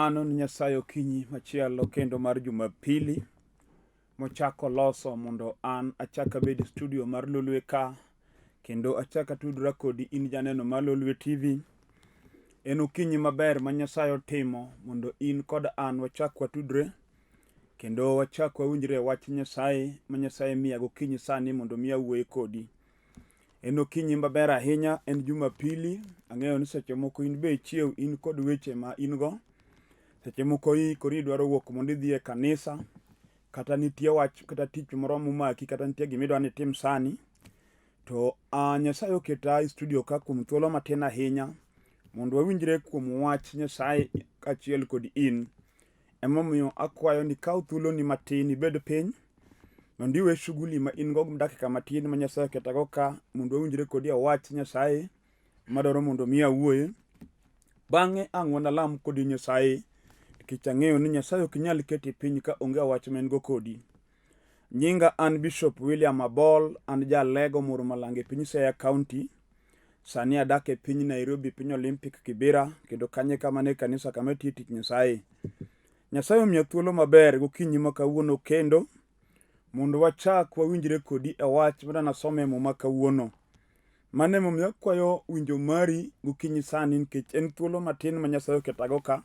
Erokamano ne Nyasaye okinyi machielo kendo mar Jumapili mochako loso mondo an achak abed e studio mar Lolwe ka kendo achak atudra kodi in janeno mar Lolwe TV. En okinyi maber ma Nyasaye otimo mondo in kod an wachak watudre kendo wachak wawinjre e wach Nyasaye ma Nyasaye miya gokinyi sani mondo mi awuoye kodi. En okinyi maber ahinya, en Jumapili. Ang'eyo ni seche moko in be ichiew in kod weche ma in go. Seche moko iikori idwaro wuok mondo idhi e kanisa, kata nitie wach kata tich moro momaki, kata nitie gima idwa ni itim sani. To uh, Nyasaye oketa e studio ka kuom thuolo matin ahinya mondo wawinjre kuom wach Nyasaye kaachiel kod in. Emomiyo akwayo ni kaw thuoloni matin ibed piny mondo iwe shughuli ma in go dakika matin ma Nyasaye oketago ka mondo wawinjre kodi e wach Nyasaye madwaro mondo mi awuoye. Bang'e ang' wanalam kodi Nyasaye nikech ang'eyo ni Nyasaye ok nyal keti piny ka onge wach ma en go kodi. Nyinga an Bishop William Abol, an jalego Moro Malanga e piny Siaya County. Sani adak e piny Nairobi, piny Olympic Kibera, kendo kanye kama ne kanisa kama atiye tich Nyasaye. Nyasaye omiya thuolo maber gokinyi ma kawuono kendo mondo wachak wawinjre kodi e wach ma nasome e Muma kawuono. Mano emomiyo akwayo winjo mari gokinyi sani nikech en thuolo matin ma Nyasaye oketago ka.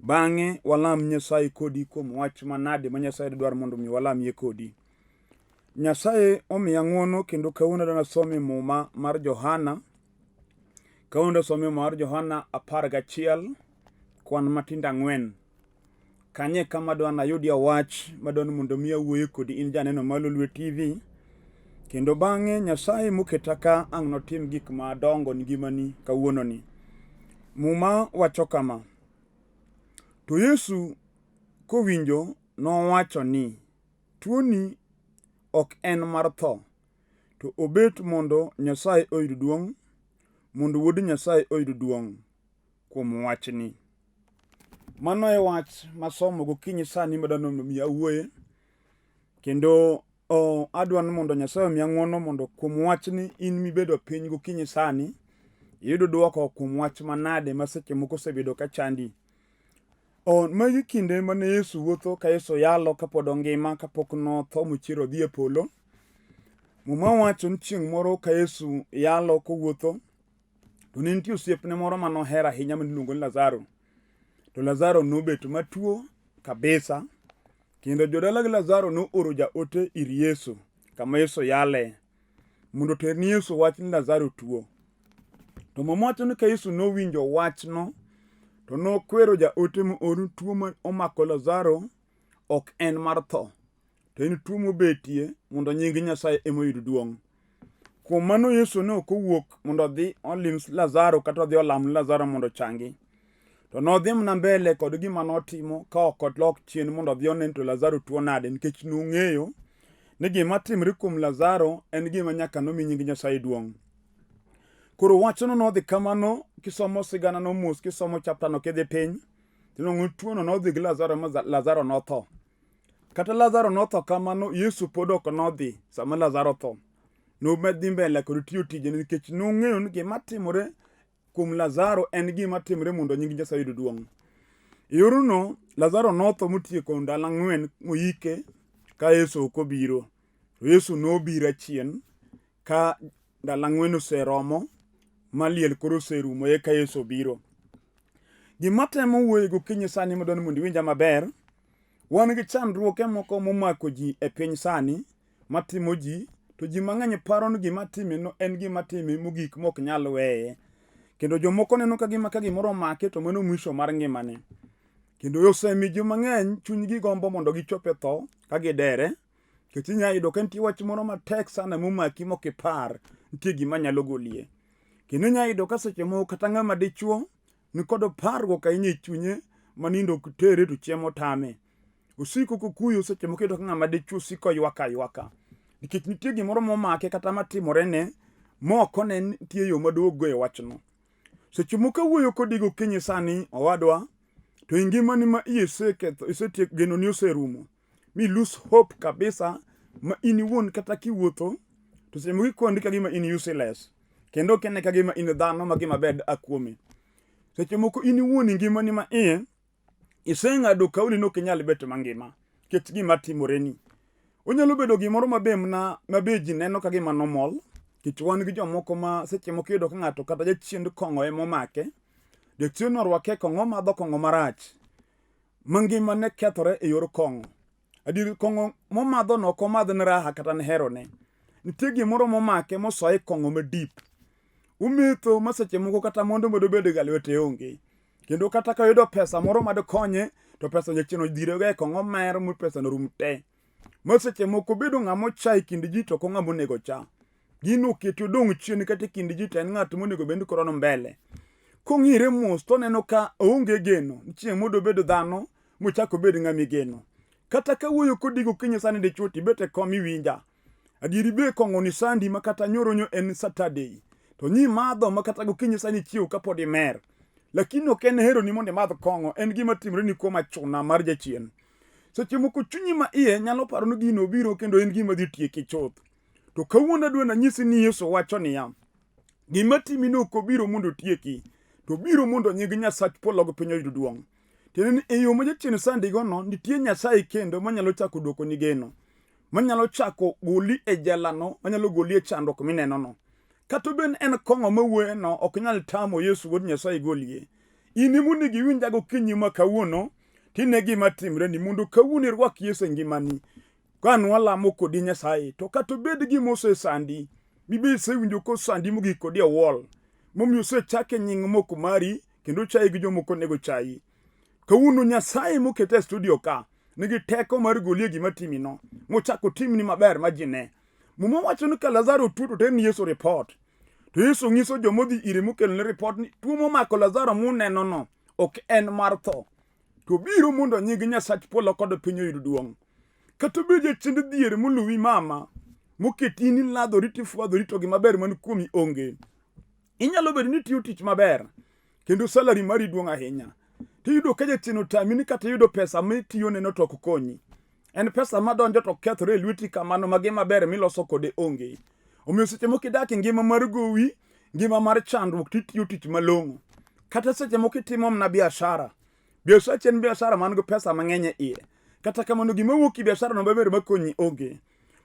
Bang'e walam Nyasaye kodi kuom wach manade ma Nyasaye dwaro mondo mi walamie kodi. Nyasaye omiya ng'wono kendo kawuono adwa nasome Muma mar Johana. Kawuono asome Muma mar Johana 11 kwan matindo ang'wen. Kanye kama adwa nayudie wach madwa ni mondo mi awuoye kodi in janeno mar Lolwe TV. Kendo bang'e Nyasaye moketa ka ang' notim gik madongo ni ngimani kawuononi. Muma wacho kama. To Yesu kowinjo nowacho ni, tuoni ok en mar tho, to obet mondo Nyasaye oyud duong', mondo Wuod Nyasaye oyud duong' kuom wachni. Mano e wach masomo gokinyi sani madwa ni mondo mi awuoye kendo o, adwa ni mondo Nyasaye omiya ng'wono mondo kuom wachni in mibedo piny gokinyi sani iyud dwoko kuom wach manade ma seche moko osebedo ka chandi. O, magi kinde mane Yesu wuotho ka Yesu yalo kapod ongima kapok notho mochier odhi e polo. Muma wacho ni chieng' moro ka Yesu yalo kowuotho to ne nitie osiepne moro ma nohero ahinya ma niluongo ni Lazaro. To Lazaro nobet matuo kabisa kendo jodala gi Lazaro nooro jaote ir Yesu kama Yesu yale mondo oter ni Yesu wach ni Lazaro tuo. To Muma wacho ni ka Yesu nowinjo wachno to nokwero jaote moor ni tuo ma omako Lazaro ok en mar tho, to en tuo mobetie mondo nying Nyasaye ema oyud duong'. Kuom mano Yesu ne ok owuok mondo odhi olim Lazaro kata odhi olam Lazaro mondo ochangi. To nodhi mana mbele kod gima notimo ka ok olok chien mondo odhi one to Lazaro tuo nade nikech nong'eyo ni gima timre kuom Lazaro en gima nyaka nomi nying Nyasaye duong'. Koro wachno nodhi kamano kisomo siganano mos kisomo chapter no kidhi piny tinwang'o tuono nodhi gi Lazaro ma Lazaro notho. Kata Lazaro notho kamano, Yesu pod ok nodhi sama Lazaro tho. Nomedhi mbele kod tiyo tijene nikech nong'eyo ni gima timore kuom Lazaro en gima timore mondo nying Nyasaye oyud duong'. E yorno, Lazaro notho motieko ndalo ang'wen moyike ka Yesu ok obiro. To Yesu nobiro achien ka ndalo ang'wen oseromo ma liel koro oserumo eka Yesu obiro. Gima temo wuoyo gokinyi sani madwaro ni mondo iwinja maber, wan gi chandruoge moko momako ji e piny sani matimo ji to ji mang'eny paro ni gima timeno en gima time mogik mok nyal weye. Kendo jomoko neno ka gima ka gimoro omake to mano mwisho mar ngimane. Kendo osemi ji mang'eny chunygi gombo mondo gichop e tho ka gidere. Nikech inya yudo ka nitie wach moro matek sana momaki mok ipar nitie gima nyalo golie. Kendo inya yudo ka seche moko kata ng'ama dichuo nikod parruok ahinya e chunye ma nindo ok tere to chiemo tame. Osiko kokuyo seche moko iyudo ka ng'ama dichuo siko ywak aywaka. Nikech nitie gimoro momake kata matimorene ma ok one ni nitie yo maduogo e wachno. Seche moko awuoyo kodi gokinyi sani owadwa to e ngimani ma iye iseketho isetieko genoni oserumo mi lose hope kabisa ma in iwuon kata kiwuotho to seche moko ikondi ka gima in useless kendo ok ine ka gima in dhano ma gima ber a kuomi. Seche moko in iwuon e ngimani ma iye. Iseng'ado kauli ni ok inyal bet mangima nikech gima timoreni. Onyalo bedo gimoro mabe mna mabe ji neno ka gima normal nikech wan gi jomoko ma seche moko iyudo ka ng'ato kata jachiend kong'o ema omake. Jachien orwake e kong'o omadho kong'o marach ma ngimane kethore e yor kong'o. Adier kong'o momadhono ok omadh ne raha kata ne herone. Nitie gimoro momake mosoye e kong'o ma deep. Ometho ma seche moko kata mondo modobed ga lwete onge. Kendo kata ka oyudo pesa moro madkonye to pesa jachien odhirego e kong'o mer mi pesa no rum te. Ma seche moko obedo ng'ama ocha e kind ji to ok ong'ama onego cha. Gino oketi odong' chien kata e kind ji to en ng'at monego bed ni koro ni mbele. Kong'ire mos to oneno ka oonge geno ni chieng' modobed dhano mochak obed ng'ama igeno. Kata kawuoyo kodi gokinyi sani dichwo to ibet e kom iwinja. Adieri be kong'o ni sandi ma kata nyoro nyo en Saturday. To nyi madho ma kata gokinyi sani chiew kapod imer. Lakini ok en heroni mondo imadh kong'o, en gima timore ni kuom achuna mar jachien. Seche moko chunyi ma iye nyalo paro ni gino obiro kendo en gima dhi tieki chuth. To kawuono adwa nanyisi ni Yesu wacho niya, gima timi no ok obiro mondo otieki, to obiro mondo nying Nyasach polo gi piny oyud duong'. Tiende ni e yo ma jachien sandigono, nitie Nyasaye kendo manyalo chako dwokoni geno. Manyalo chako goli e jelano, manyalo goli e chandruok minenono. Kata obed en kong'o mawuoyeno, ok nyal tamo Yesu Wuod Nyasaye golie. In ema onego iwinja gokinyi ma kawuono, tine gima timreni mondo kawuono irwak Yesu e ngimani. Ka nwalamo kodi Nyasaye, to kata obed gima osesandi, mibe isewinjo kosandi mogik kodi e wall, momiyo osechake nying mok mari kendo chayi gi jomoko onego chayi. Kawuono Nyasaye mokete e studio ka nigi teko mar golie gima timino, mochako timni maber ma ji ne. Muma wacho ni ka Lazaro tuo to ter ni Yesu report. To Yesu nyiso joma odhi ire mokelone report ni tuo momako Lazaro munenono ok en mar tho. To biro mondo nying Nyasach polo kod piny oyud duong'. Kata obed jachiend dhier moluwi mama, moketi ni ladhori tifwadhori to gima ber man kuomi onge. Inyalo bedo ni itiyo tich maber kendo salary mari duong' ahinya. Tiyudo ka jachien otami ni kata yudo pesa mitiyoneno to ok konyi. En pesa madonjo to kethore e lweti kamano ma gima ber miloso kode onge. Omiyo seche moko idak e ngima mar gowi, ngima mar chandruok titiyo tich malong'o. Kata seche moko itimo mana biashara. Biasachi en biashara man gi pesa mang'eny e iye. Kata kamano gima wuok e biashara no maber makonyi onge.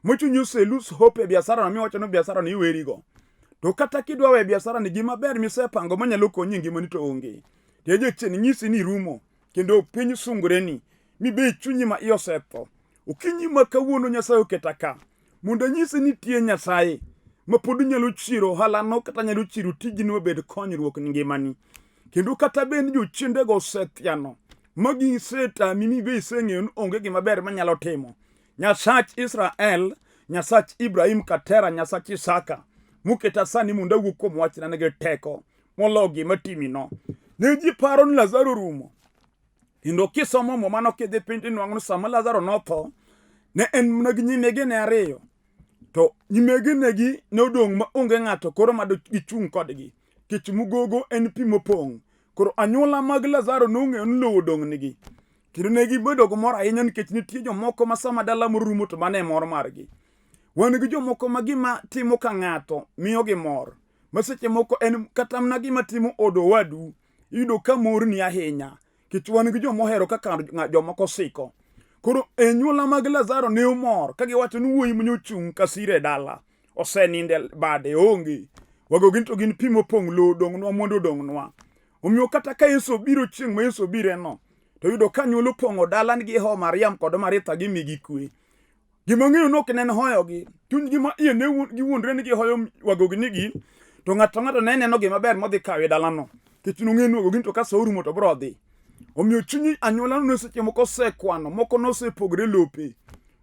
Mochunyi ose lose hope e biashara no miwacho ni biashara no iwerigo. To kata kidwa we biashara ni gima ber misepango manyalo konyi e ngimani to onge. To jachien nyisi ni irumo kendo piny sungoreni mibe chunyi ma iye osetho. Okinyi ma kawuono Nyasaye oketa ka mondo anyisi ni nitie Nyasaye ma pod nyalo chiero ohalano kata nyalo chiero tijni mabed konyruok ni ngimani. Kendo kata bed ni jochiendego osethiano ma gisetami mibe iseng'eyo ni onge gima ber manyalo timo. Nyasach Israel, Nyasach Ibrahim Katera, Nyasach Isaka moketa sani mondo awuo kuom wachna nigi teko moloyo gima timino. Ne ji paro ni Lazaro rumo. Kendo kisomo Muma no kidhi piny tinwang'o ni sama Lazaro notho, ne en mana gi nyimegene ariyo. To nyimegenegi ne odong' ma onge ng'ato koro ma gichung' kodgi. Kech mugogo en pi mopong'. Koro anyuola mag Lazaro nong'eyo ni lowo odong' nigi. Kendo ne gibedo gi mor ahinya nikech nitie jomoko ma sama dala moro rumo to mano e mor margi. Wan gi jomoko ma gima timo ka ng'ato miyogi mor. Ma seche moko en kata mana gima timo od owadu iyudo ka morni ahinya. Nikech wan gi joma ohero kaka jomoko siko. Koro e anyuola mag Lazaro ne omor ka giwacho ni wuoyi mane ochung' ka sire e dala osenindo e bade oonge. Wago gin to gin pi mopong' lowo odong'nwa mwandu odong'nwa. Omiyo kata ka Yesu obiro chieng' ma Yesu obireno to yudo ka anyuola opong'o dala ni giho Mariam kod Maritha gimigi kwe. Gima ng'eyo ni ok ne en hoyogi. Chunygi ma iye ne giwuondre ni gihoyo wagogi ni gi to ng'ato ng'ato ne neno gima ber modhi kawo e dalano. Nikech nong'eyo ni wagogi to ka sa orumo to biro dhi. Omiyo chuny anyuola no seche moko osekwano, moko nosepogre lope,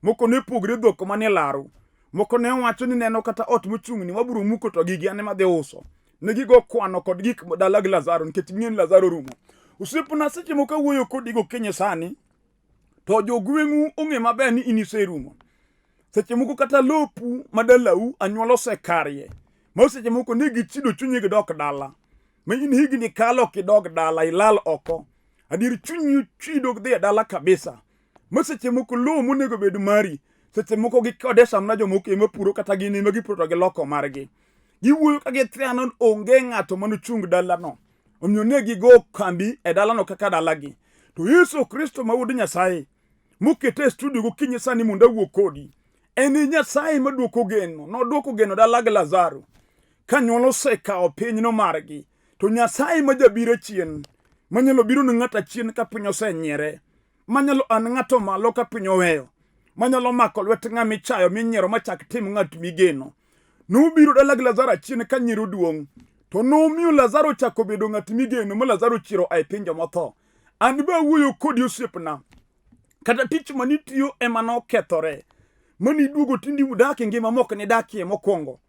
moko ne pogre dhok manie laro, moko ne wacho ni neno kata ot mochung'ni wabiro muko to gigi an ema adhi uso. Ne gigo kwano kod gik dala gi Lazaro nikech ging'eyo ni Lazaro rumo. Osiepna seche moko awuoyo kodi gokinyi sani to jogweng'u ong'e maber ni in iserumo. Seche moko kata lopu ma dalau anyuola osekarie. Ma seche moko ne gichido chunyi gidok dala. Ma in higni kalo kidog dala ilal oko. Adier chunyi chido dhi e dala kabisa. Ma seche moko lowo monego bed mari seche moko gikodesha mana jomoko ema puro kata gin ema gipuro to giloko margi. Giwuoyo ka githiano onge ng'ato manochung dalano. Omiyo ne gigo kambi e dalano kaka dalagi. To Yesu Kristo ma wuod Nyasaye mokete e studio gokinyi sani mondo awuo kodi, en e Nyasaye maduoko geno. Noduoko geno dala gi Lazaro ka nyuol osekawo pinyno margi. To Nyasaye ma jabiro chien, manyalo biro ne ng'ato achien ka piny osenyiere, manyalo an ng'ato malo ka piny oweyo, manyalo mako lwet ng'ama ichayo minyiero machak tim ng'at migeno. Nobiro dala gi Lazaro achien ka nyiero duong', to nomiyo Lazaro ochako bedo ng'at migeno ma Lazaro chiero a e piny jomotho. An be awuoyo kodi osiepna, kata tich manitiyo ema nokethore, maniduogo tindi udak e ngima mok nidakie mokwongo.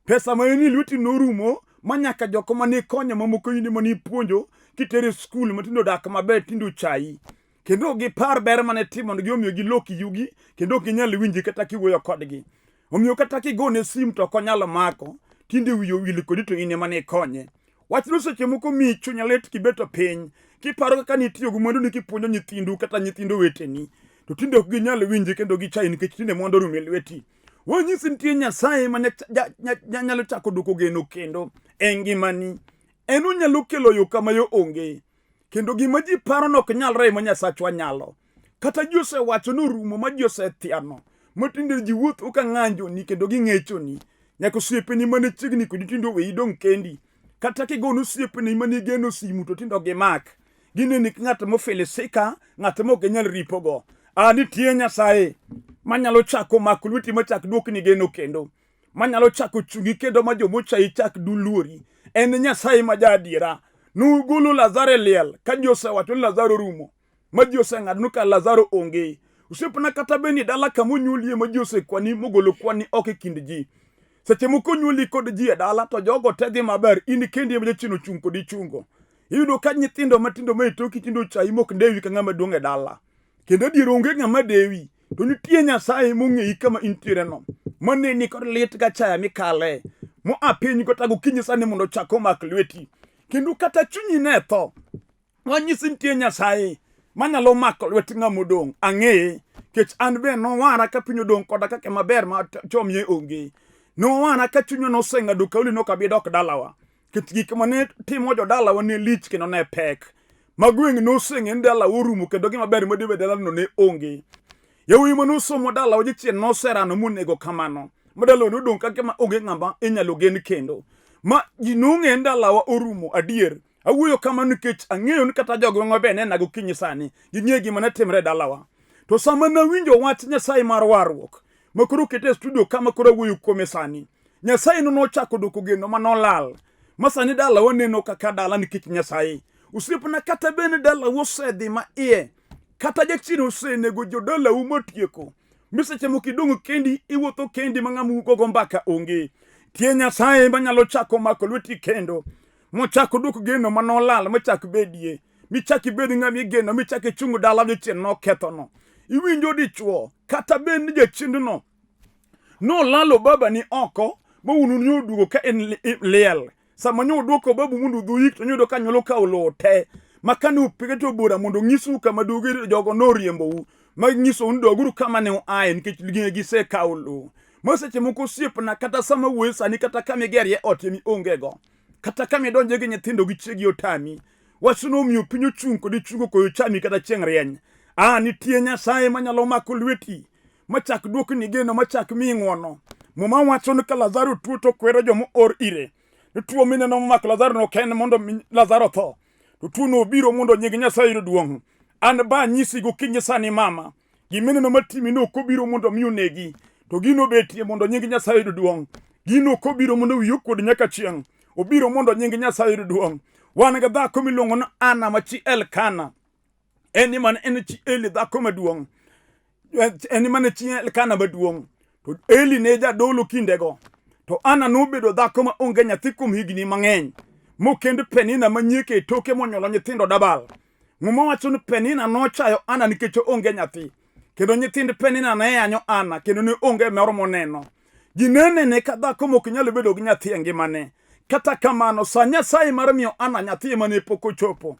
Pesa ma ne ni lweti norumo ma nyaka jok mane ikonyo mamoko in ema nipuonjo kitero e skul ma tinde odak maber tinde ochayi. Kendo ok gipar ber mane timonegi omiyo gilok yugi kendo ok ginyal winji kata kiwuoyo kodgi. Omiyo kata kigone sim to ok onyal mako, tinde wiye owil kodi to in ema nikonye. Wachno seche moko miyi chuny lit kibeto piny, kiparo kaka nitiyo gi mwanduni kipuonjo nyithindu kata nyithindo weteni, to tinde ok ginyal winji kendo gichayi nikech tinde mwandu orumo e lweti. Wanyisi nitie Nyasaye ma nyalo chako duoko geno kendo e ngimani. En onyalo kelo yo kama yo onge. Kendo gima ji paro ni ok nyalre ema Nyasachwa nyalo. Kata ji osewacho ni orumo ma ji osethiano, ma tinde ji wuotho ka ng'anjoni kendo ging'echoni. Nyaka osiepeni mane chiegni kodi tinde oweyi idong' kendi. Kata kigono osiepeni mane igeno simu to tinde ok gimak. Gineni ka ng'at mofilisika, ng'at ma ok ginyal ripogo. A nitie Nyasaye manyalo chako mako lweti machak duokni geno kendo. Manyalo chako chungi kendo ma jomochayi chak duluori. En Nyasaye ma jaadiera. Nugolo Lazaro e liel ka ji osewacho ni Lazaro orumo. Ma ji oseng'ado ni ka Lazaro onge. Osiepna kata bed ni dala kama onyuolie ma ji osekwani mogolo kwani oko e kind ji. Seche moko onyuoli kod ji e dala to jogo te dhi maber, in kendi ema jachien ochung' kodi chungo. Iyudo ka nyithindo matindo ma e toki tinde ochayi mok dewi ka ng'ama duong' e dala. Kendo adier onge ng'ama dewi. To nitie Nyasaye mong'eyi kama intiere no. Maneni kod lit gachaya mikale. Moa piny kata gokinyi sani mondo ochak omak lweti. Kendo kata chunyi ne tho. Wanyisi nitie Nyasaye manyalo mako lwet ng'ama odong'. Ang'eye kech an be nowara ka piny odong' koda kaka maber ma chomie onge. Nowara ka chunywa noseng'ado kauli nok abi dok dalawa. Kech gik mane timo jodalawa ne lich kendo ne pek. Ma gweng' noseng'e ni dalawa orumo kendo gima ber madebe dalano ne onge. Yawuoyi mane osomo dalawa jachien noserano monego kamano. Ma dalawa nodong' ka gima onge ng'ama inyalo gen kendo. Ma ji nong'e ni dalawa orumo adier. Awuoyo kamano nikech ang'eyo ni kata jogweng'wa be nena gokinyi sani. Ging'eyo gima ne timre e dalawa. To sama nawinjo wach Nyasaye mar warruok, ma koro okete e studio kama koro awuoyo kuome sani, Nyasaye no nochako dwoko geno ma nolal. Ma sani dalawa neno kaka dala nikech Nyasaye. Osiepna kata bende dalau osedhi ma iye, kata jachien osenego jodalau motieko, mi seche moko idong' kendi, iwuotho kendi ma ng'ama ugogo mbaka onge. Tie Nyasaye manyalo chako mako lweti kendo, mochako dwoko geno ma nolal machak bedie, michak ibed ng'ama igeno, michak ichung dala jachien nokethono. Iwinjo dichuo, kata bed ni jachiendno nolalo babani oko ma wuonu ne oduogo ka en liel. Sama ne oduoko babu mondo udhi uyik to nyudo ka nyalo kawo lowo te. Ma kane uketo bura mondo onyisou kama duogi jogo noriembou. Ma nyisou ni doguru kama ne uaye nikech gisekawo lowo. Ma seche moko osiepna kata sama wuoyo sani kata kama igerie ot emi ongego. Kata kama idonje gi nyithindo gi chiegi otami. Wachno omiyo piny ochung' kod ichungo koyo chami kata chieng' rieny. A nitie Nyasaye manyalo mako lweti machak dwokni geno machak miyi ng'wono. Muma wacho ni ka Lazaro tuo to kwero joma oor ire. Ni tuo mineno momako Lazaro no ok en mondo mi Lazaro tho. To tuono obiro mondo nying Nyasaye oyud duong'. An ba anyisi gokinyi sani mama, gimineno matimi no ok obiro mondo mi onegi, to gino betie mondo nying Nyasaye oyud duong'. Gino ok obiro mondo wiyi okuod nyaka chieng'. Obiro mondo nying Nyasaye oyud duong'. Wan gi dhako miluongo ni Ana ma chi Elkana. En ni mane en chi Eli dhako maduong'. En mane chi Elkana maduong'. To Eli ne jadolo kindego. To Ana nobedo dhako ma onge nyathi kuom higni mang'eny. Mokend Penina ma nyieke e toke monyuolo nyithindo dabal. Muma wacho ni Penina nochayo Ana nikech onge nyathi. Kendo nyithind Penina ne yanyo Ana kendo ne onge moro moneno. Ji ne nene ka dhako mok nyal bedo gi nyathi e ngimane. Kata kamano, sa Nyasaye mar miyo Ana nyathi ema ne pok ochopo.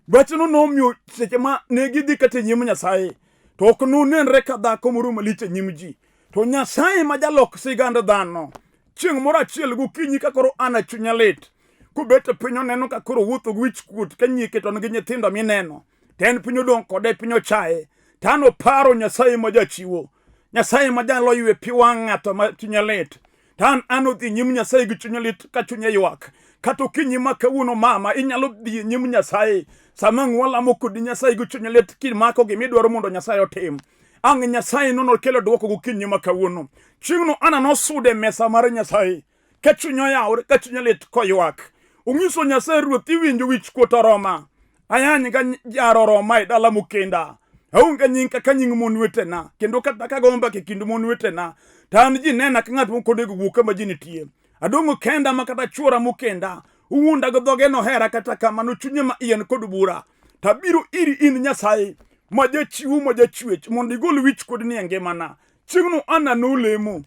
Wachno nomiyo seche ma ne gidhi kata e nyim Nyasaye, to ok nonenre ka dhako moro malich e nyim ji. To Nyasaye ma jalok sigand dhano, chieng' moro achiel gokinyi ka koro Ana chunye lit, kobet e piny oneno ka koro wuotho gi wich kuot ka nyieke to nigi nyithindo mineno. To en piny odong' kode, piny ochaye. To an oparo Nyasaye ma jachiwo. Nyasaye ma jalo ywe pi wang' ng'ato ma chunye lit. To an odhi nyim Nyasaye gi chunye lit ka chunye ywak. Kata okinyi ma kawuono mama, inyalo dhi e nyim Nyasaye. Sama ang' walamo kodi Nyasaye gi chunye lit kimako gima idwaro mondo Nyasaye otim. Ang' Nyasaye nono kelo dwoko gokinyi ma kawuono. Chieng'no Ana nosudo e mesa mar Nyasaye. Ka chunye oyawre, ka chunye lit koywak. Onyiso Nyasaye Ruoth iwinjo wich kuot oroma. Ayany ga jaro oroma e dala mokenda. Aonge nying kaka nying mon wetena, kendo kata ka go mbaka e kind mon wetena, to an ji nena ka ng'at mok onego wuo kama ji nitie. Adong'o kenda ma kata chuora mokenda, owuonda gi dhoge nohera kata kamano chunye ma iye ni kod bura. To abiro iri in Nyasaye ma jachiwo ma jachwech mondo igol wich kuodni e ngimana. Chieng'no Ana nolemo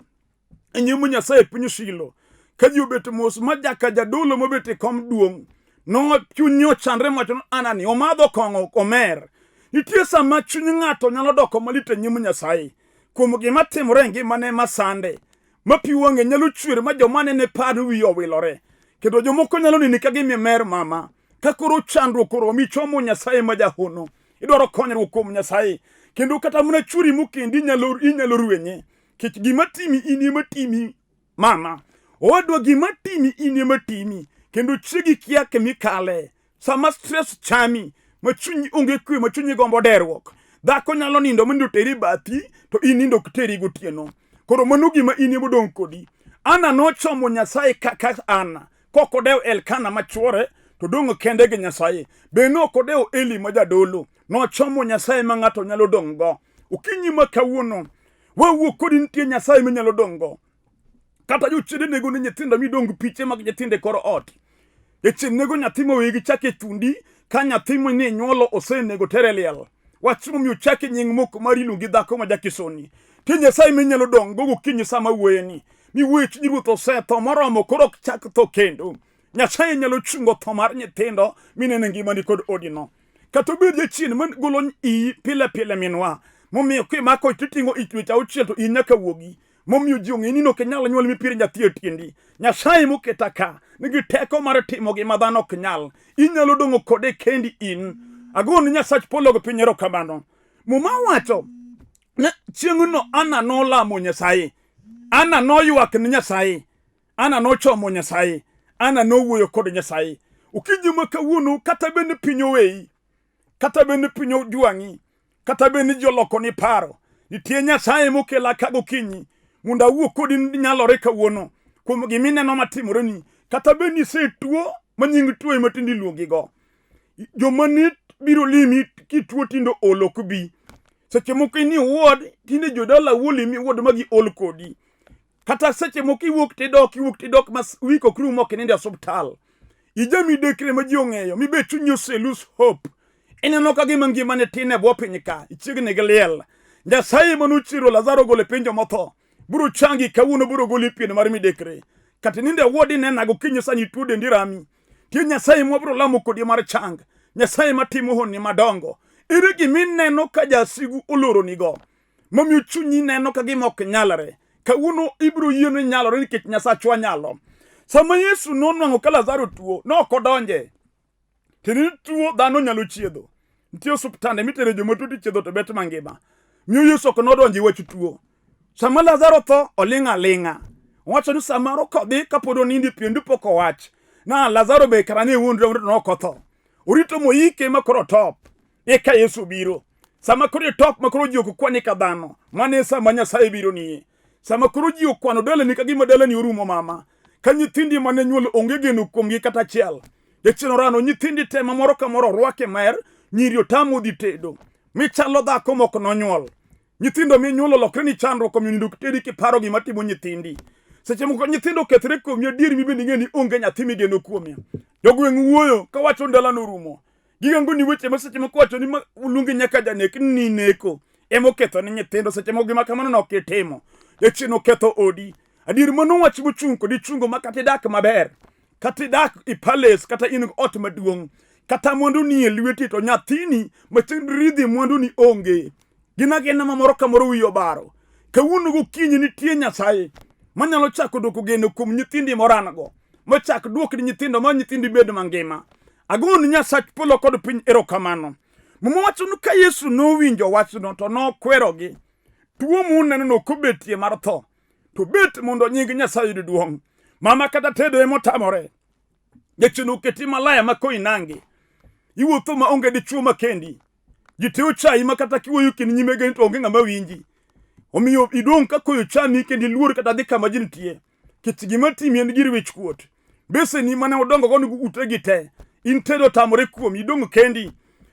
e nyim Nyasaye e piny Shilo. Ka ji obet mos ma jaka jadolo mobet e kom duong' no chunye ochandre mowacho ni Ana ni omadho kong'o omer. Nitie sama chuny ng'ato nyalo doko malit e nyim Nyasaye kuom gima timore e ngimane masande ma pi wang'e nyalo chwer ma joma nene par ni wiye owilore. Kendo jomoko nyalo neni ka gima imer mama. Ka koro chandruok oromi ichomo Nyasaye ma jahono. Idwaro konyruok kuom Nyasaye. Kendo kata mana chwori mokendi inyalo rwenye. Kech gima timi in ema timi mama. Owadwa gima timi in ema timi. Kendo chiegi kia kemikale. Sama stress chami, ma chunyi onge kwe, ma chunyi gombo derruok. Dhako nyalo nindo mondo oteri bathi, to in nindo ok teri gotieno. Koro mano gima in ema odong' kodi. Ana nochomo Nyasaye kaka Ana, kok odew Elkana ma chwore, to dong' kende gi Nyasaye. Be ne ok odewo Eli ma jadolo, nochomo Nyasaye ma ng'ato nyalo dong' go. Okinyi ma kawuono, wawuok kodi nitie Nyasaye minyalo dong' go. Kata jochiende nego ni nyithindo midong' piche mag nyithindo e kor ot. Jachien nego nyathi mowegi chake thundi ka nyathi mane nyuolo osenego tere liel. Wach momiyo chake nying mok mar iluongi dhako ma jakisoni. Ti Nyasaye minyalo dong' go gokinyi sama wuoyeni. Miwuoyo chuny ruoth osetho moromo koro ok chak tho kendo. Nyasaye nyalo chungo tho mar nyithindo minene ngimani kod odino. Kata obed jachien ma golo iyi pile pile minwa. Momiyo kimako titing'o ich dweche auchiel to in nyaka wuogi. Momiyo ji ong'e ni ok inyal nyuol mipir nyathi e tiendi. Nyasaye moketa ka nigi teko mar timo gima dhano ok nyal. Inyalo dong'o kode kendi in. Agoni Nyasach polo gi piny erokamano. Muma wacho ni chieng'no Ana nolamo Nyasaye. Ana noywak ne Nyasaye. Ana nochomo Nyasaye. Ana nowuoyo kod Nyasaye. Okinyi ma kawuono kata bende piny oweyi, kata bende piny ojwang'i, kata bed ni ji olokoni paro, nitie Nyasaye mokela ka gokinyi mondo awuo kodi nyalore kawuono kuom gima ineno matimoreni, kata bed ni isetuo ma nying tuo ema tinde iluongigo. Joma ne biro limi kituo tinde ol ok bi. Seche moko in iwuod, tinde jodala wuo limi iwuod ma giol kodi. Kata seche moko iwuok tidok, iwuok tidok ma wik ok rum ok inindo e osuptal. Ija midekre ma ji ong'eyo, mibet chunyi ose lose hope. Ineno ka gima ngimani tin e bwo piny ka, ichiegni gi liel. Nyasaye ma nochiero Lazaro ogolo e piny jomotho, biro changi kawuono biro goli pien mar midekre. Kata inindo e ward inena gokinyi sani tuo dendi rami. Tie Nyasaye mwabiro lamo kodi mar chang. Nyasaye matimo honni madongo. Ere gima ineno ka jasigu oloronigo? Momiyo chunyi neno ka gima ok nyalre. Kawuono ibiro yie ni nyalore nikech Nyasachwa nyalo. Sama Yesu nonwang'o ka Lazaro tuo, ne ok odonje. Tiende ni tuo dhano nyalo chiedho. Nitie osuptande mitere joma tuo tichiedho to bet mangima. Miyo Yesu ok nodonjo e wach tuo. Sama Lazaro tho, oling' aling'a. Owacho ni samoro kodhi kapod onindo e piendu pok owach. Na Lazaro be kara ne wuondre to ok otho. Orito moike ma koro top. Eka Yesu biro. Sama koro itop ma koro ji ok kwani ka dhano, mano e sama Nyasaye biro nie. Sama koro ji okwano dalani ka gima dalani orumo mama, ka nyithindi mane nyuol onge geno kuomgi kata achiel. Jachien orano nyithindi te ma moro ka moro orwake mer, nyiri otamo dhi tedo. Michalo dhako mok nonyuol. Nyithindo minyuolo olokre ni chandruok omiyo nindo ok teri kiparo gima timo nyithindi. Seche moko nyithindo okethre kuomi adier mibende ing'e ni onge nyathi migeno kuome. Jogweng' wuoyo kawacho ni dalano orumo. Gigango ni weche ma seche moko wacho ni luongi nyaka janek ni neko ema oketho ni nyithindo seche moko gima kamano no ok itimo. Jachien oketho odi. Adier mano wach mochung' kod ichungo ma kata idak maber, kata idak e palace, kata in gi ot maduong', kata mwandu ni e lweti to nyathini ma chieng' ridhi mwandu ni onge. Gin agina ma moro ka moro wiyi obaro. Kawuono gokinyi nitie Nyasaye manyalo chako dwoko geno kuom nyithindi moran-go, machak dwok ni nyithindo ma nyithindi bed mangima. Agoni Nyasach polo kod piny erokamano. Muma wacho ni ka Yesu nowinjo wachno to nokwerogi. Tuo munenono ok obetie mar tho, to bet mondo nying Nyasaye oyud duong'. Mama kata tedo ema otamore. Jachien oketi malaya ma koinangi. Iwuotho ma onge dichuo ma kendi. Ji te ochayi ma kata kiwuoyo kind nyimegeni to onge ng'ama winji. Omiyo idong' ka koyo chami kendo iluor kata dhi kama ji nitie. Kech gima timi en gir wich kuot. Beseni mane odongogo ni utegi te. In tedo otamore kuomi, idong' kendi.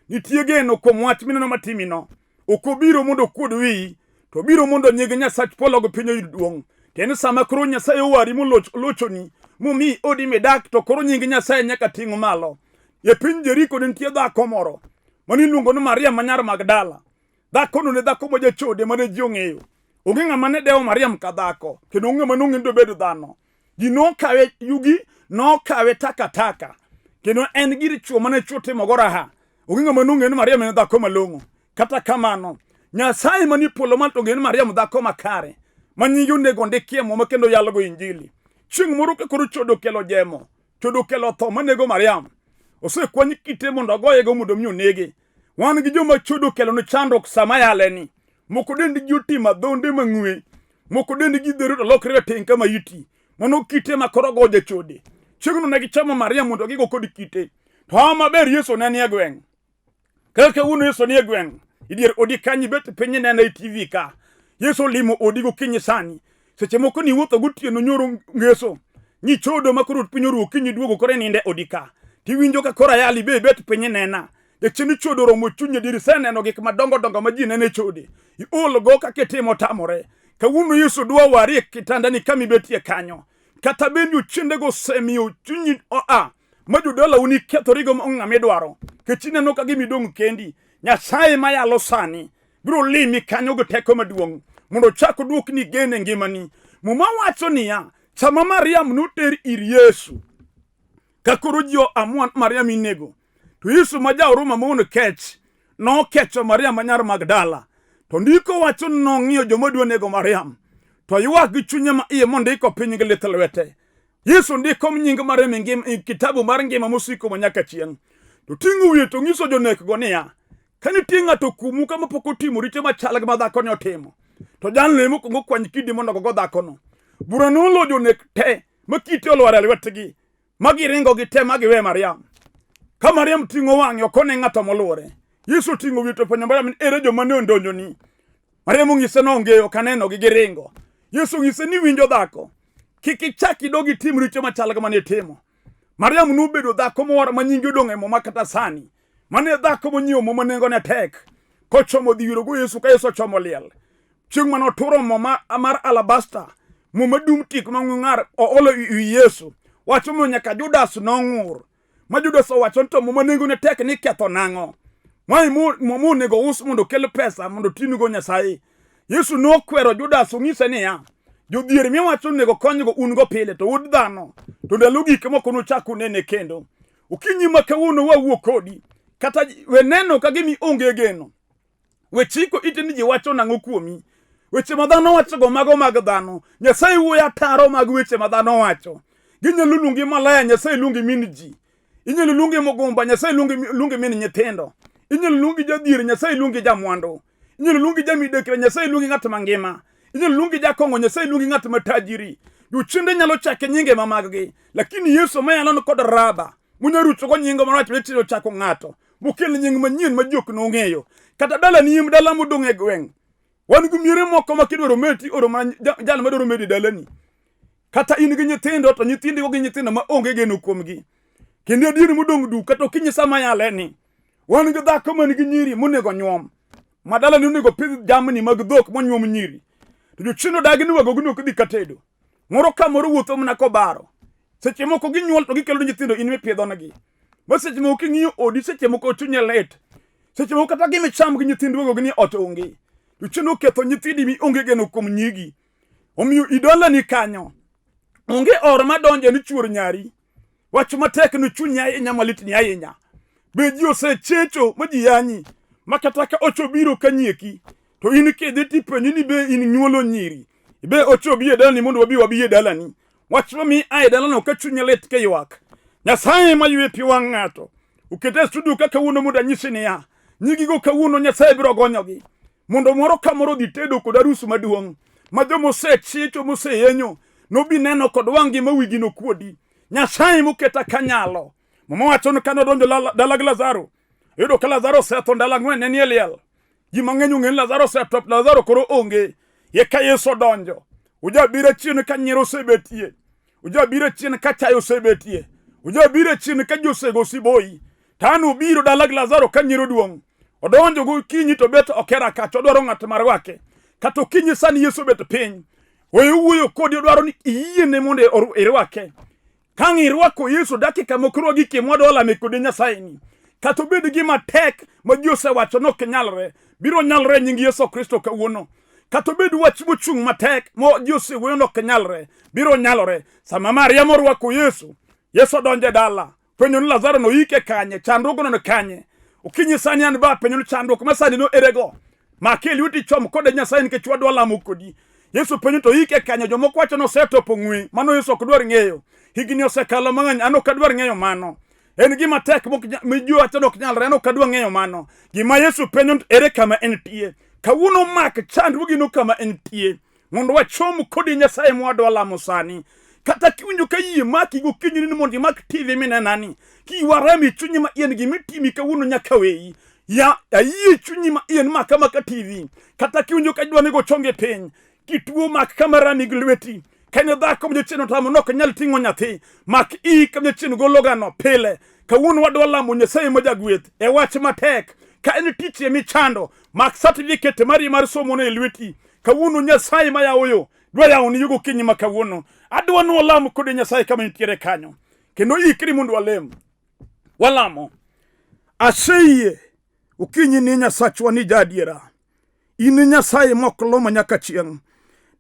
Nitie geno kuom wach mineno matimino. Ok obiro mondo okuod wiyi, to obiro mondo nying Nyasach polo gi piny oyud duong'. Tiende sama koro Nyasaye owari molochoni, momiyi odi midak, to koro nying Nyasaye nyaka ting' malo. E piny Jeriko ne nitie dhako moro mane iluongo ni Maria ma nyar Magdala. Dhakono ne dhako ma jachode mane ji ong'eyo. Onge ng'ama ne dewo Mariam ka dhako, kendo onge ng'ama nong'e ni dobedo dhano. Ji nokawe yugi, nokawe takataka, kendo en gir chwo mane chwo timogo raha. Onge ng'ama nong'eyo ni Mariam en dhako malong'o. Kata kamano, Nyasaye manie polo malo to ong'eyo ni Mariam dhako makare, ma nyinge onego ondikie Muma kendo yalogo Injili. Chieng' moro ka koro chodo okelo jemo, chodo okelo tho manego Mariam. Osekwany kite mondo ogoyego mondo mi onege. Wan gi joma chodo okelo ne chandruok sama yaleni. Moko dendgi otimo adhonde mang'we, moko dendgi dhero to lokre rateng' ka maiti. Mano kite ma koro go jachode. Chieng'no ne gichamo Mariam mondo gigo kod kite. To hawa maber Yesu ne nie gweng'. Kaka kawuono Yesu nie gweng', idier odi kanyo ibet piny inene e TV ka. Yesu olimo odi gokinyi sani. Seche moko ni wuotho gotieno nyoro ngeso. Ni chodo ma koro piny oru okinyi duogo koro ininde odi ka. Tiwinjo ka koro ayali be ibet piny inena. Jachien chodo oromo chunyi adier iseneno gik madongo dongo ma ji neno e chode. Iol go kaka itimo tamore. Kawuono Yesu dwa wari e kitandani kama ibetie kanyo. Kata bed ni ochiendego osemiyo chunyi oa ma jodalau ni kethorigo ma onge ng'ama idwaro. Kech ineno ka gima idong' kendi. Nyasaye mayalo sani biro limi kanyo gi teko maduong' mondo ochak oduokni geno e ngimani. Muma wacho niya, sama Mariam noter ir Yesu, ka koro ji oamua Mariam inego, to Yesu ma ja-Huruma ma wuon kech nokecho Mariam ma nyar Magdala. To ndiko wacho ni nong'iyo joma dwa nego Mariam, to ywak gi chunye ma iye mondiko piny gi lith lwete. Yesu ndiko nying Mariam e e kitabu mar ngima mosiko ma nyaka chieng'. To ting'o wiye to ng'iso jonekgo niya, ka nitie ng'ato kuomu ka mapok otimo richo machal gi ma dhakoni otimo, to jalno ema okwongo kwany kidi mondo ogogo dhakono. Bura nolo jonek te ma kite olwar e lwetgi ma giringo gi te ma giwe Mariam. Ka Mariam ting'o wang'e ok one ng'ato moluore. Yesu oting'o wiye to penjo Mariam ni ere joma ne ondonjoni? Mariam onyise ni onge ok anenogi giringo. Yesu onyise ni winjo dhako, kik ichak idog itim richo machal gi mane itimo. Mariam nobedo dhako mowar ma nyinge odong' e Muma kata sani. Mane dhako monyiewo mo ma nengone tek kochomo dhi wirogo Yesu ka Yesu ochomo liel. Chieng' mane oturo mo mar alabasta, mo madum tik mang'we ng'ar oolo e wi Yesu. Wacho mo nyaka Judas nong'ur. Ma Judas owacho ni to mo ma nengone tek ni ketho nang'o? Mae mo monego us mondo okel pesa mondo otinego Nyasaye. Yesu nokwero Judas onyise niya, jodhier miwacho onego konygo un go pile to wuod dhano to ndalo gik moko nuchak unene kendo. Okinyi ma kawuono wawuo kodi kata we neno ka gimi onge geno. We chiko ite ni ji wacho nang'o kuomi. Weche ma dhano wachogo mago mag dhano. Nyasaye wuoyo ataro mag weche ma dhano wacho. Ginyalo luongi malaya, Nyasaye luongi min ji. Inyalo luongi mugumba, Nyasaye luongi min nyithindo. Inyalo luongi jadhier, Nyasaye luongi jamwandu. Inyalo luongi jamidekre, Nyasaye luongi ng'at mangima. Inyalo luongi jakong'o, Nyasaye luongi ng'at ma tajiri. Jochiende nyalo chake nyinge ma maggi, lakini Yesu ma yalo kod raba munya ruchogo nyingo marach mitiro chako ng'ato mokel nying manyien ma ji ok nong'eyo. Kata dalani in dala modong' e gweng'. Wan gi miere moko ma kidwaro meti oro mana jal madwaro medi dalani. Kata in gi nyithindo to nyithindigo gin nyithindo ma onge geno kuomgi. Kendo adieri modong' duk kata okinyi sama yale ni. Wan gi dhako man gi nyiri monego nyuom. Ma dalani onego pidh jamni mag dhok monyuom nyiri. To jochien odagi ni wagogi ok dhi katedo. Moro ka moro wuotho mana kobaro. Seche moko ginyuol to gikelo nyithindo in mipidhonegi. Ma seche moko king'iyo odi seche moko chunye lit. Seche moko kata gima icham gi nyithind wagogi ni ot onge. Jochien oketho nyithindi mi onge geno kuom nyigi. Omiyo idalani kanyo onge or madonje ni chuor nyari. Wach matek ni chunyi ahinya malitni ahinya. Be ji osechecho ma ji yanyi ma kata ka ocho biro ka nyieki to in kidhi tipenji ni be in nyuolo nyiri. Be ocho bi e dalani mondo wabi wabi e dalani. Wach mami a e dalano ka chunye lit kiywak. Nyasaye ma ywe pi wang' ng'ato. Okete e studio ka kawuono mondo anyisi niya, Nyigigo kawuono Nyasaye biro gonyogi. Mondo moro ka moro dhi tedo kod arus maduong' ma joma osechicho moseyenyo nobi neno kod wang'gi ma wigi nokuodi. Nyasaye moketa kanyalo. Muma wacho ni kane odonjo dala gi Lazaro, oyudo ka Lazaro osetho ndalo ang'wen ne nie liel. Ji mang'eny ong'e ni Lazaro osetho, Lazaro koro onge. Eka Yesu odonjo. Ujabiro chien ka nyiero osebetie. Ujabiro chien ka chayo osebetie. Ujabiro chien ka ji osego siboi. To an obiro dala gi Lazaro ka nyiero duong'. Odonjo gokinyi to bet okera kacha, odwaro ng'at ma rwake. Kata okinyi sani Yesu obet piny. Oye wuoyo kodi odwaro ni iyiene mondo irwake. Ka ang' irwako Yesu dakika moko rwa gike mwadwa lame kode Nyasaye ni. Kata obed gima tek ma ji osewacho ni ok nyalre, biro nyalre e nying Yesu Kristo kawuono. Kata obed wach mochung' matek ma ji osewuoyo ni ok nyalre, biro nyalore. Sama Mariam orwako Yesu, Yesu odonjo e dala, penjo ni Lazaro noyike kanye, chandruogno ni kanye. Okinyi sani an ba penjo ni chandruok ma sani no erego. Make lweti chom kode Nyasaye nikech wadwa lamo kodi. Yesu penjo to ike kanye, jomoko wacho ni osetopo ng'we, mano Yesu ok dwar ng'eyo. Higni osekalo mang'eny, an ok adwar ng'eyo mano. En gima tek ma ji wacho ni ok nyalre, an ok adwar ng'eyo mano. Gima Yesu penjo ni ere kama entie. Kawuono mak chandruogino kama entie. Mondo wachom kodi Nyasaye mwadwa lamo sani. Kata kiwinjo ka yie maki gokinyi ni mondo imak TV minenani, kiwa rem e chunyi ma ien gima itimi kawuono nyaka weyi. Ya ayie chunyi ma ien maka maka TV. Kata kiwinjo ka idwa nego chonge piny, kituo mak kama rami gi lweti. Ka in dhako ma jachien otamo ni ok nyal ting'o nyathi, mak iyi kama jachien gologano pile. Kawuono wadwa lamo Nyasaye ma jagweth e wach matek. Ka en tich emichando, mak certificate mari mar somono e lweti. Kawuono Nyasaye ma yawo yo dwa yawoni yo gokinyi ma kawuono. Adwa ni walam kode Nyasaye kama nitiere kanyo. Kendo ikri mondo walem. Walamo. Aseyie okinyi ni Nyasachwa ni jaadiera. In Nyasaye mok lo ma nyaka chieng'.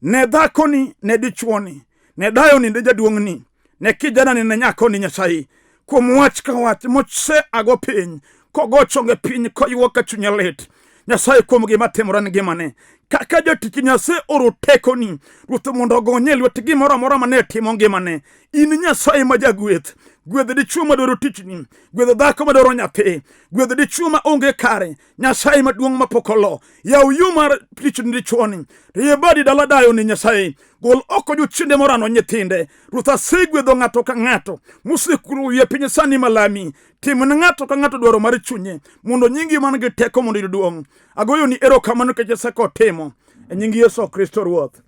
Ne dhakoni, ne dichuoni, ne dayoni, ne jaduong'ni, ne kijanani, ne nyakoni Nyasaye. Kuom wach ka wach mose ago piny, kogo chonge piny, koywak ka chunye lit. Nyasaye kuom gima timore ne ngimane. Kaka jatich Nyasaye oro tekoni, Ruoth mondo ogonye e lwet gimoro amora mane timo ngimane. In Nyasaye ma jagweth, gwedh dichwo madwaro tichni, gwedh dhako madwaro nyathi, gwedh dichwo ma onge kare, Nyasaye maduong' mapok olo. Yaw yo mar tich ni dichwoni, rie badi dala dayo ni Nyasaye, gol oko jochiende morano nyithinde. Ruoth asegwedho ng'ato ka ng'ato mosekulo wiye piny sani malami. Tim ne ng'ato ka ng'ato dwaro mar chunye, mondo nyingi man gi teko mondo oyud duong'. Agoyoni erokamano nikech isekotimo. E nying Yesu Kristo Ruoth.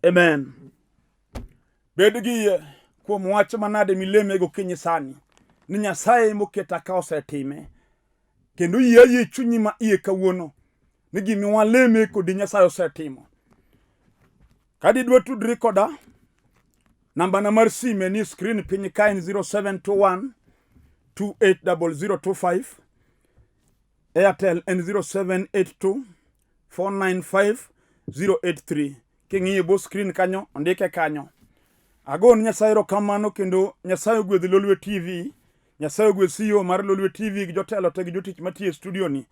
Amen. Bed gi yie kuom wach manade mileme gokinyi sani ni Nyasaye moketa ka osetime. Kendo yie ayie chunyi ma iye kawuono ni gima waleme kodi Nyasaye osetimo. Ka didwa tudri koda, nambana mar sime ni screen piny ka en 0721 280025, Airtel en 0782 495 083. King'iyo bo screen kanyo, ondike kanyo. Agoni Nyasaye erokamano kendo Nyasaye ogwedh Lolwe TV, Nyasaye ogwedh CEO mar Lolwe TV gi jotelo te gi jotich matiyo e studio ni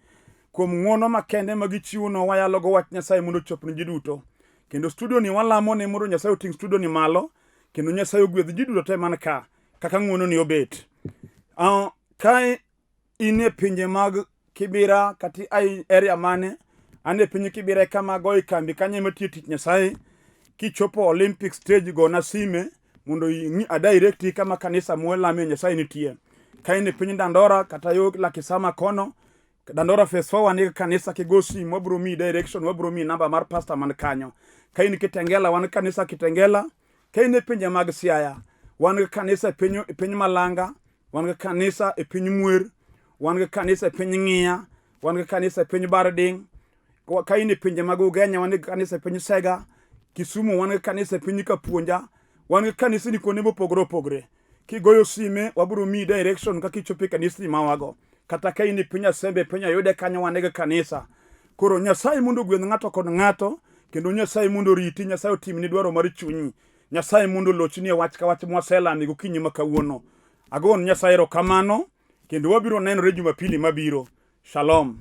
kuom ng'wono makende ma gichiwonwa wayalogo wach Nyasaye mondo ochop ne ji duto. Kendo studio ni walamo ne mondo Nyasaye oting' studio ni malo kendo Nyasaye ogwedh ji duto te man ka kaka ng'wono ni obet. Kae in e pinje mag Kibira kata ai area mane, an e piny Kibira e kama agoye kambi kanyo ema tiyo tich Nyasaye. Kichopo Olympic stage gona sime mondo a directi kama kanisa mwalame Nyasaye nitie. Ka in e piny Dandora kata yo Lakisama kono, Dandora phase 4 wan gi kanisa kigo simu wabiro miyi direction, wabiro miyi namba mar pastor man kanyo. Ka in Kitengela wan kanisa Kitengela. Ka in e pinje mag Siaya wan gi kanisa e piny Malanga, wan gi kanisa e piny Mwer, wan gi kanisa e piny Ng'iya, wan gi kanisa e piny Barding. Ka in e pinje mag Ugenya wan gi kanisa e piny Sega, Kisumu wan gi kanisa e piny Kapuonja, wan gi kanisni kuonde mopogore opogore. Kigoyo sime wabiro miyi direction kaka ichopo e kanisni mawago. Kata ka in e piny Asembe, piny Ayude kanyo wan gi kanisa. Koro Nyasaye mondo ogwedh ng'ato kod ng'ato, kendo Nyasaye mondo oriti, Nyasaye otimni dwaro mar chunyi. Nyasaye mondo olochni e wach ka wach mwaselami gokinyi ma kawuono. Agoni Nyasaye erokamano, kendo wabiro nenore Jumapili mabiro. Shalom.